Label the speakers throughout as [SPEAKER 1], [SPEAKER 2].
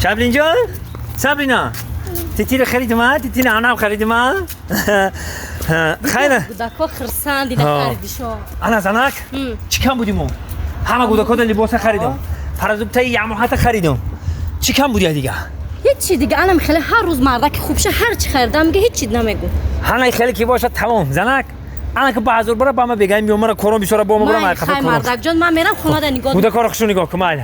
[SPEAKER 1] شبلین جان سابرینا تیتیر خریدم تیتیر انم خریدم خیلی
[SPEAKER 2] گودکا خرسند دیده خریدیشو
[SPEAKER 1] انا زنک چی کم بودیم همه گودکا لباس خریدم پرزوبتای یموحت خریدم چی کم بودی دیگه
[SPEAKER 2] هیچی دیگه انم خیلی هر روز مردک خوب شه هر چی خریدم میگه هیچی نمیگو
[SPEAKER 1] هنای خیلی کی باشه تمام زنک انا که با هزار برا با ما بگم میام مرا کرون بیچاره با ما برا من
[SPEAKER 2] خفه مردک جان من میرم خونه نگاه
[SPEAKER 1] گودکا رو خوشو نگاه کن مایل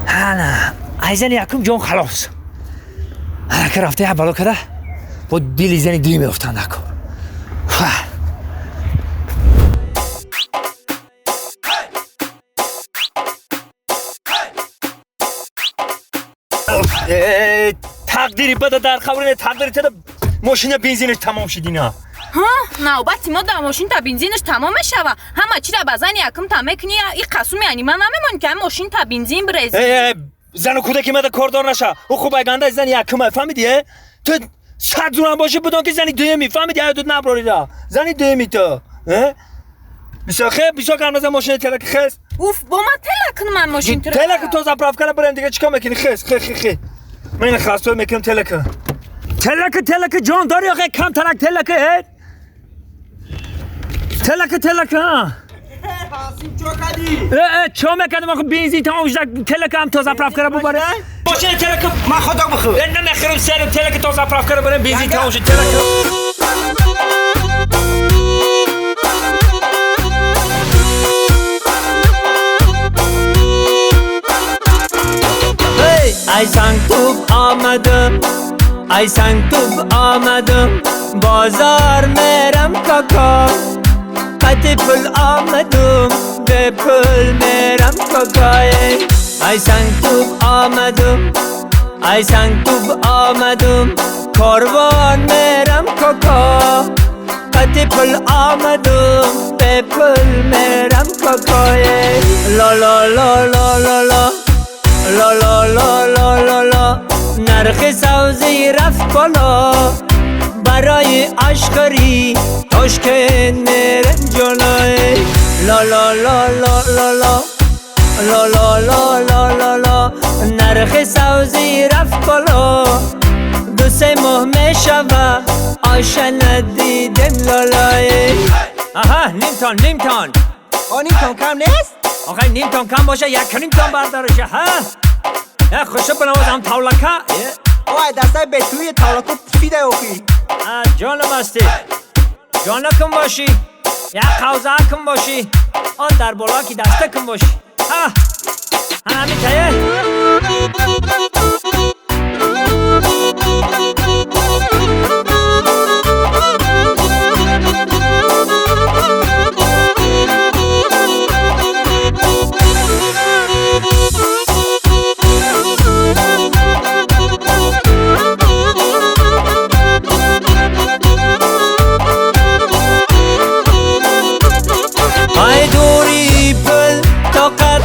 [SPEAKER 1] انا ایزن یکم جان خلاص انا که رفته بالا کده با دل زنی دوی میافتند اکو تقدیری بده در خبر تقدیری تده ماشین بنزینش تمام شد اینا
[SPEAKER 3] ها نوبتی ما در ماشین تا بنزینش تمام میشوه همه چی را بزن یکم تا میکنی این قسم یعنی من نمیمونی که ماشین تا بنزین برزی
[SPEAKER 1] زن و کودکی مده کاردار نشه او خوب اگنده زن یکم فهمیدی تو صد زورم باشه بدون که زنی دومی فهمیدی ایدود نبراری را زنی دومی تو بسیار خیلی بسیار کم نزن ماشین تلک خیز
[SPEAKER 3] اوف با من تلک من ماشین
[SPEAKER 1] تلک تو زپراف کنه بریم دیگه چیکار میکنی خیز خی خی خی من این خلاص میکنم تلک تلک تلک جان داری آخه کم تلک تلک تلک تلک ها
[SPEAKER 4] چو کردی؟
[SPEAKER 1] چو میکردم آخه بنزین تمام شد تلک هم تازه پراف کرده ببره ماشین تلک
[SPEAKER 4] من خودم بخور
[SPEAKER 1] نمیخرم سرم تلک تازه پراف کرده برم بنزین تمام شد تلک ای سنگ توب آمدم ای سنگ توب آمدم بازار میرم کاکا قد پل آمدم به پل میرم کاکای ای سنگ توب آمدم ای سنگ توب آمدم کاروان میرم کاکا قد پل آمدم به پل میرم کاکای لا لا لا لا لا لا لا لا لا لا لا لا نرخ سوزی رفت بالا برای عشقری تاشکن میرم جلوی لا لا لا لا لا لا لا لا لا لا لا لا نرخ سوزی رفت بالا دو سه ماه میشوه آشه ندیدم لالای آها نیم تان نیم تان
[SPEAKER 4] آ نیم تان کم نیست؟
[SPEAKER 1] آخه نیم تان کم باشه یک نیم تان بردارشه ها خوشو بنوازم تاولکا
[SPEAKER 4] آه دستای به توی تاولکا پوسیده آخی
[SPEAKER 1] جانم هستی جانکم باشی یک قوزه کم باشی آن در بالا که دسته کم باشی ها همین تایه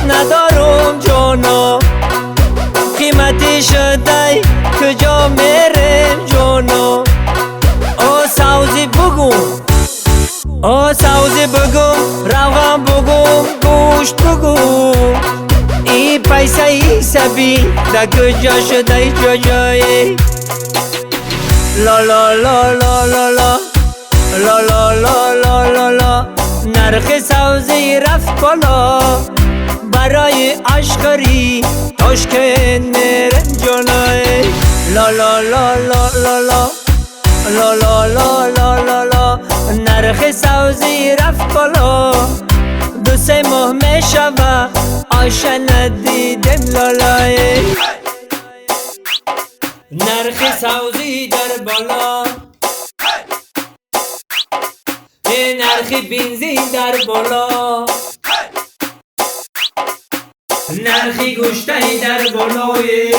[SPEAKER 1] ندارم جانا قیمتی شده کجا میرم جانا او سوزی بگو او سوزی بگو روغن بگو گوشت بگو ای پیسه ای سبی در کجا شده جای لا لا لا لا لا لا لا لا لا لا لا لا نرخ سوزی رفت بالا برای عشقری تاشکن میرم جلوی لا لا لا لا لا لا لا لا لا لا لا لا نرخ سوزی رفت بالا دو سه ماه میشوه آشه ندیدم لالای نرخ سوزی در بالا نرخ بنزین در بالا نرخی گوشته در بالای.